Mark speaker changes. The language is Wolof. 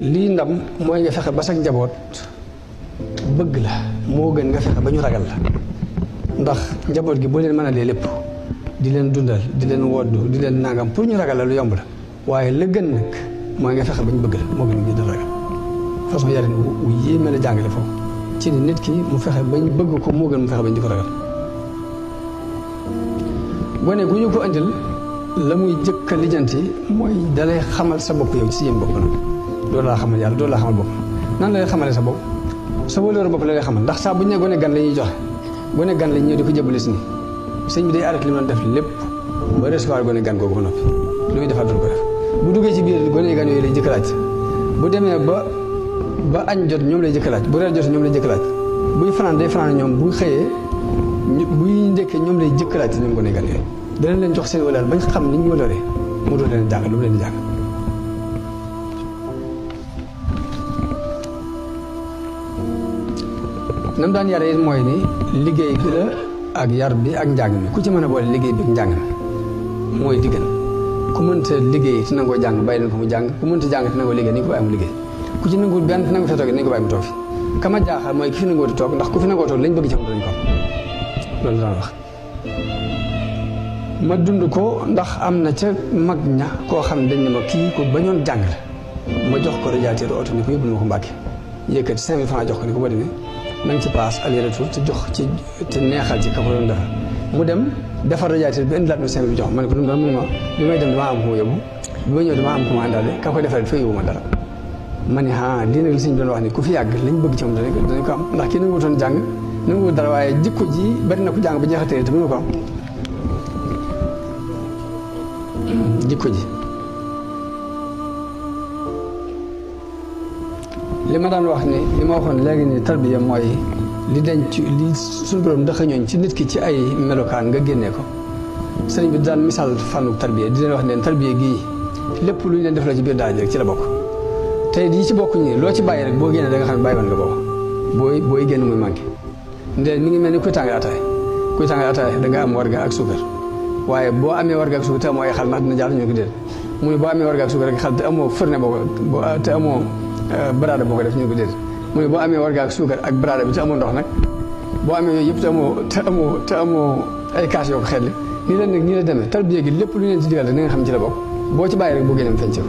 Speaker 1: lii ndam mooy nga fexe ba sa njaboot bëgg la moo gën nga fexe ba ñu ragal la ndax njaboot gi boo leen mën a lee lépp di leen dundal di leen woddu di leen nangam pour ñu ragal la lu yomb la waaye la gën nag mooy nga fexe ba ñu bëgg la moo gën ñu di ragal façon yarin wu yéeme la jàngale foofu ci ni nit ki mu fexe ba ñu bëgg ko moo gën mu fexe ba ñu di ko ragal gone gu ñu ko andil la muy jëkk a lijjanti mooy dalay xamal sa bopp yow ci yéen bopp nag loolu laa xamal yàlla loolu laa xamal bopp nan la lay xamale sa bopp sa wóolóoru bopp la lay xamal ndax saa bu ñu ne gone gan la ñuy joxe gone gan la ñëw di ko jëbale si nii sëñ bi day arrêté li mu doon def lépp ba recevoir gone gan googu ba noppi lu muy defaat du ko def bu duggee ci biir gone gan yooyu lay jëkk laaj bu demee ba añ jot ñoom lay jëkk laaj bu reer jot ñoom lay jëkk laaj buy fanaan day fanaan ñoom bu xëyee buy ndekkee ñoom lay jëkk laaj ñoom gone gan yooyu danañ leen jox seen walaal bañ xam ni ñu waloree mu doon leen jàng lu mu leen di jàng nam daan yare it mooy ni liggéey bi la ak yar bi ak njàng mi ku ci mën a boole liggéey bi ak njàng mi mooy diggan ku mënta liggéey te nangoo jàng bàyyi leen ko mu jàng ku mënta jàng te nangoo liggéey ni ko bàyyi mu liggéey ku ci nanguwul benn te nangu fee toog nañ ko bàyyi mu toog fi kama jaaxal mooy ki fi nangoo di toog ndax ku fi nangoo toog lañ bëgg ci xam dañ ko loolu daan wax ma dund ko ndax am na ca mag ña koo xam ne dañ ne ma kii ko bañoon jàng la ma jox ko radiateur oto ni ko yóbbul ma ko Mbàkke yëkkati 5000 francs jox ko ni ko boo demee na nga ci paas aller retour te jox ci te neexal ci ka ko doon defar mu dem defar radiateur bi indilaat ma 5000 bi jox ma ne ko dum doon mu ne ma bi may dem damaa am ko ma yóbbu bi ma ñëw damaa am ko ma àndaale ka koy defar fa yóbbu ma dara ma ne lii nag li sëñ doon wax ni ku fi yàgg lañ bëgg ci moom danañ ko am ndax kii nangu wutoon jàng nangu dara waaye jikko ji bari na ko jàng ba jeexatee te mënu ko am jikko ji li ma daan wax ni li ma waxoon léegi ni tarbiya mooy li denc li suñu borom ndaxañooñ ci nit ki ci ay melokaan nga génnee ko sëriñ bi daan misaal fànnu tarbiya di leen wax ne tarbiya gii lépp lu ñu leen def la ci biir daara ji rek ci la bokk te yi ci bokk ñi loo ci bàyyi rek boo génnee da nga xam ne bàyyi woon nga boobu booy génn muy manqué ndee mi ngi mel ni kuy tàngal ataay da nga am warga ak suukar waaye boo amee warga ak suukar te amoo ay xal ndax dina jàll ñu ko déet mu ne boo amee warga ak suukar rek xal te amoo fërne boo te amoo baraada boo ko def ñu ko déet mu ne boo amee warga ak suukar ak baraada bi te amoo ndox nag boo amee yooyu yëpp te amoo ay kaas yoo ko xelli nii la nag nii la demee tarbiya gi lépp lu leen ci digal rek na nga xam ci la bokk boo ci bàyyi rek boo génneem feeñ ci